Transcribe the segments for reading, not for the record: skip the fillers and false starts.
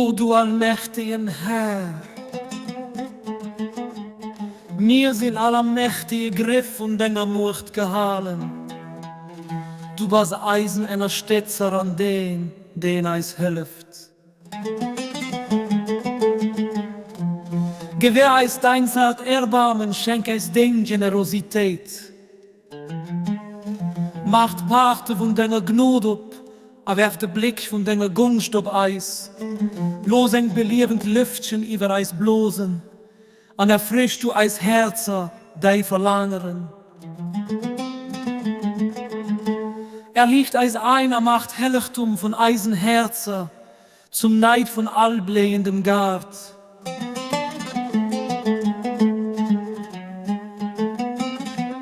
O du allmächtegen Här! Mir sinn all am mächtege Griff vun denger Muecht gehalen. Du bass eisen Ennerstetzer an deen, deen eis hëlleft. Gewähr eis dein zart Erbarmen, schenk eis deng Generositéit. Maach d'Paarte vun denger Gnod op a werf de Bléck vun denger Gonscht op eis. Looss eng beliewend Lëftchen iwwer eis blosen an erfrësch du eis Häerzer, däi verlaangeren. Erliicht eis Aen a maach d'Hellegtum vun eisen Häerzer zum Neid vun all bléiendem Gaart.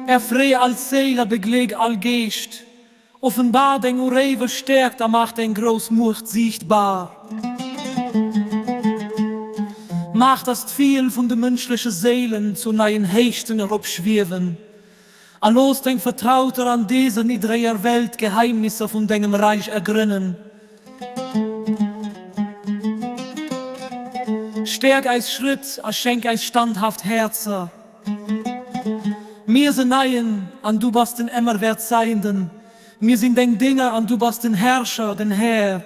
Erfree all Séil a begleek all Geescht, offenbar deng uréiweg Stäerkt a maach deng grouss Muecht siichtbar. Maach, dass d'Viel vun de mënschleche Séilen zu neien Héichten eropschwiewen, a looss deng Vertrauter an deser niddreger Welt d'Geheimnisser vun dengem Reich ergrënnen. Stäerk eis Schrëtt a schenk eis standhaft Häerzer. Mir sinn Neien an du bass den Emmerwäertseienden. Mir sinn deng Dénger an du bass den Herrscher, den Här.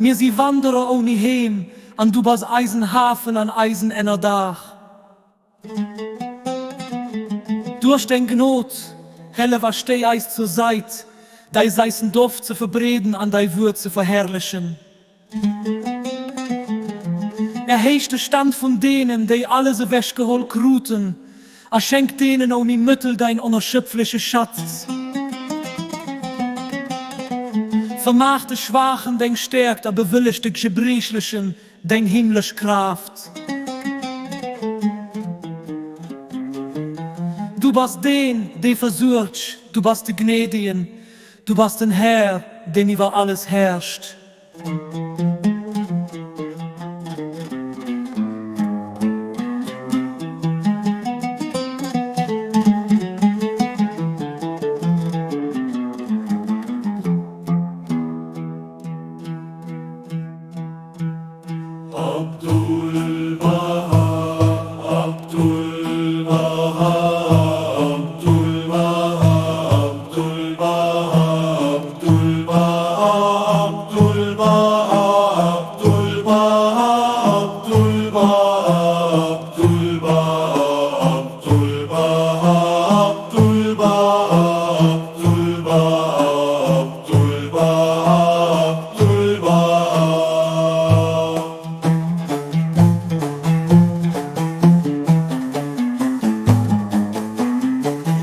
Mir si Wanderer ouni Heem an du bass eisen Hafen an eisen Ennerdaach. Duerch deng Gnod, hellef a stéi eis zur Sait, däi seissen Doft ze verbreeden an däi Wuert ze verherrlechen. Erhéich de Stand vun deenen, déi alles ewechgeholl kruten, a schenk deenen ouni Mëttel däin onerschöpfleche Schatz. Vermaach de Schwaachen deng Stäerkt a bewëlleg de Gebriechlechen Deng himmlesch Kraaft. Du bass deen, dee versuergt, du bass de Gnädegen, du bass den Här, deen iwwer alles herrscht.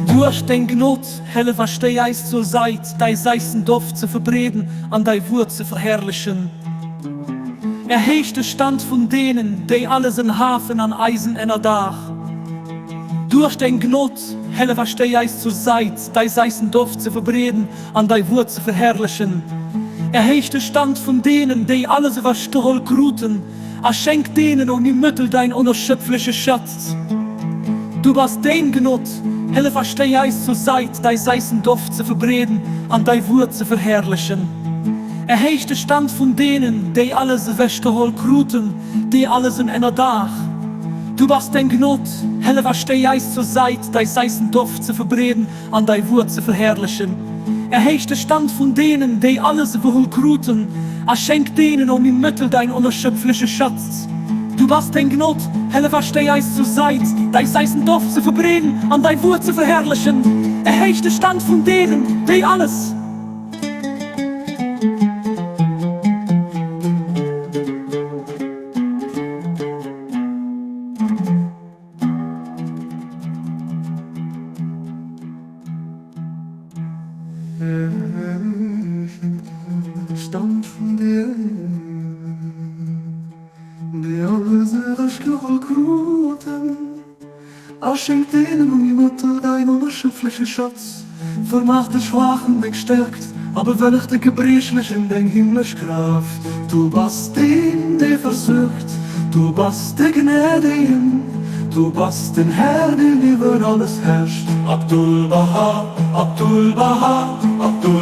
Duerch deng Gnod, hellef a stéi eis zur Sait, däi seissen Doft ze verbreeden an däi Wuert ze verherrlechen. Erhéich de Stand vun deenen, déi alles en Hafen an Eisen Ennerdaach. Duerch deng Gnod, hellef a stéi eis zur Sait, däi seissen Doft ze verbreeden an däi Wuert ze verherrlechen. Erhéich de Stand vun deenen, déi alles ewechgeholl kruten, a schenk deenen ouni Mëttel däin onerschöpfleche Schatz. Du bass deng Gnod, hëllef a stéi eis zur Sait, däi seissen Doft ze verbreeden an däi Wuert ze verherrlechen. Erhéich de Stand vun deenen, déi alles ewechgeholl kruten, déi alles en Ennerdaach. Du bass deng Gnod, hëllef a stéi eis zur Sait, däi seissen Doft ze verbreeden an däi Wuert ze verherrlechen. Erhéich de Stand vun deenen, déi alles ewehol kruten, a schenk deenen ouni Mëttel däin onerschöpfleche Schatz. Du bass deng Gnod, hëllef a stéi eis zur Sait, däi seissen Doft ze verbreeden an däi Wuert ze verherrlechen. Erhéich de Stand vun deenen, déi alles. Stand vun deenen, déi alles ewechgeholl kruten, a schenk deenen ouni Mëttel däin onerschöpfleche Schatz. Vermaach de Schwaachen deng Stärkt a bewëlleg de Gebriechlechen deng himmlesch Kraaft. Du bass deen, dee versuergt, du bass de Gnädegen, du bass den Här, deen iwwer alles herrscht. Abdu'l-Bahá, Abdu'l-Bahá, Abdu'l-Bahá.